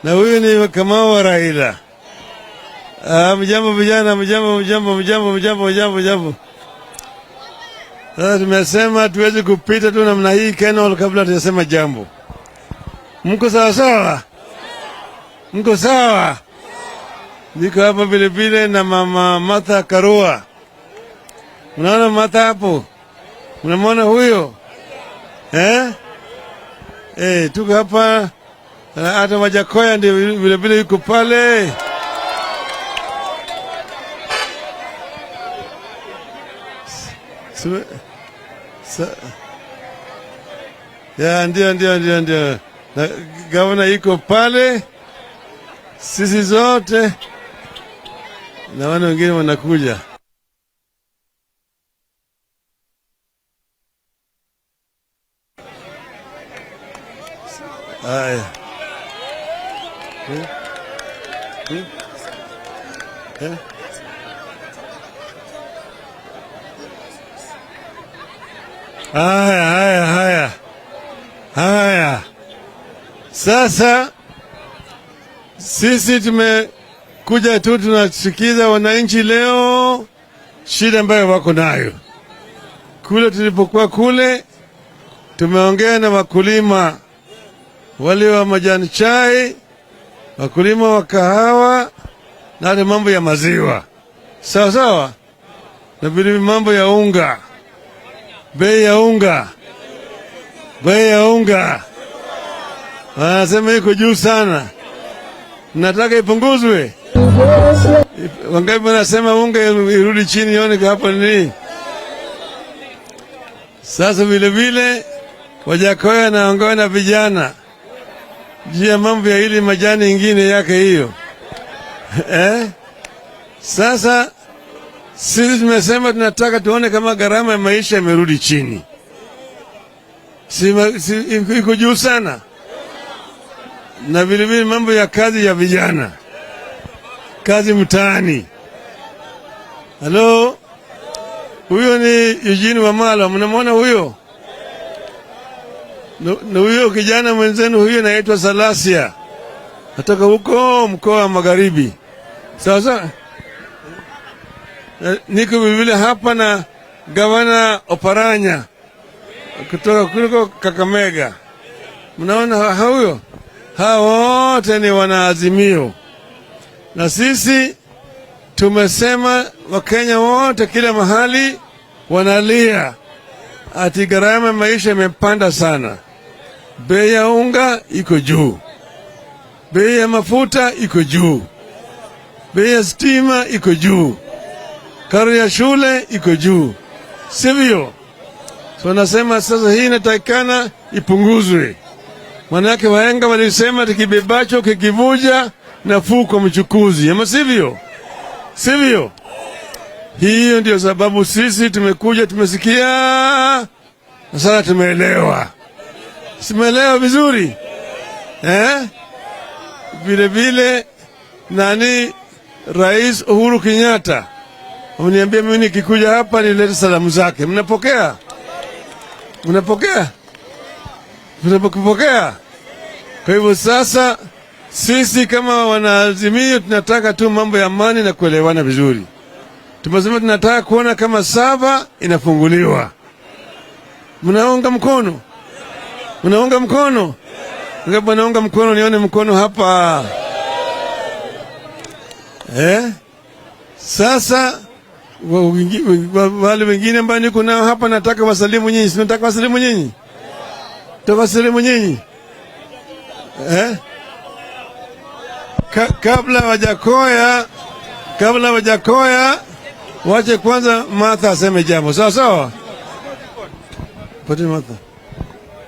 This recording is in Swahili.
Na huyu ni Kamau wa Raila. Mjambo vijana, mjambo, mjambo, mjambo, mjambo, mjambo, mjambo. Sasa tumesema tuwezi kupita tu namna hii Kenol kabla tujasema jambo. Mko sawa sawa? Mko sawa? Niko hapa vile vile na mama Martha Karua. Unaona Martha hapo? Unamwona huyo? Eh? Tuko hapa hata Wajackoyah ndio vile vile yuko pale. Ya, ndio, ndio, ndio, ndio. Na gavana yuko pale. Sisi zote na wale wengine wanakuja. Haya. Haya, haya, haya. Haya. Sasa sisi tumekuja tu tunasikiza wananchi leo shida ambayo wako nayo. Kule tulipokuwa kule tumeongea na wakulima wale wa majani chai, wakulima wa kahawa na hata mambo ya maziwa. Sawa sawa? Na vile mambo ya unga. Bei ya unga. Bei ya unga. Wanasema iko juu sana. Nataka ipunguzwe. Wangapi wanasema unga irudi chini ione hapo nini? Sasa vile vile Wajackoyah anaongea na vijana juu ya mambo ya ile majani ingine yake hiyo. Sasa sisi tumesema tunataka tuone kama gharama ya maisha imerudi chini. Iko juu sana. Na vile vile mambo ya kazi ya vijana. Kazi mtaani. Hello? Huyo ni Eugene Wamalwa, mnamwona huyo? Na huyo kijana mwenzenu huyo anaitwa Salasia. Natoka huko mkoa wa Magharibi. Sawa sawa? Niko vile vile hapa na Gavana Oparanya kutoka kuliko Kakamega. Mnaona huyo? Hao wote ni wanaazimio. Na sisi tumesema Wakenya wote kila mahali wanalia ati gharama ya maisha imepanda sana. Bei ya unga iko juu. Bei ya mafuta iko juu. Bei ya stima iko juu. Karo ya shule iko juu. Sivyo? So nasema sasa hii inatakikana ipunguzwe. Manake wahenga walisema tukibebacho kikivuja nafuu kwa mchukuzi. Ama sivyo? Sivyo? Hiyo ndio sababu sisi tumekuja, tumesikia na sasa tumeelewa. Tumeelewa vizuri? Vile vile Rais Uhuru Kenyatta ameniambia mimi nikikuja hapa nilete salamu zake. Mnapokea? Mnapokea? Mnapokea? Kwa hivyo sasa sisi kama wanaazimio tunataka tu mambo ya amani na kuelewana vizuri. Tumesema tunataka kuona kama Sava inafunguliwa. Mnaunga mkono? Mnaunga mkono? Ngapi mnaunga mkono? Nione mkono hapa. Sasa wale wengine ambao niko nao hapa nataka wasalimu nyinyi. Si nataka wasalimu nyinyi? Tawasalimu nyinyi? Kabla Wajackoyah, wache kwanza Martha aseme jambo. Sawa sawa? Pati Martha.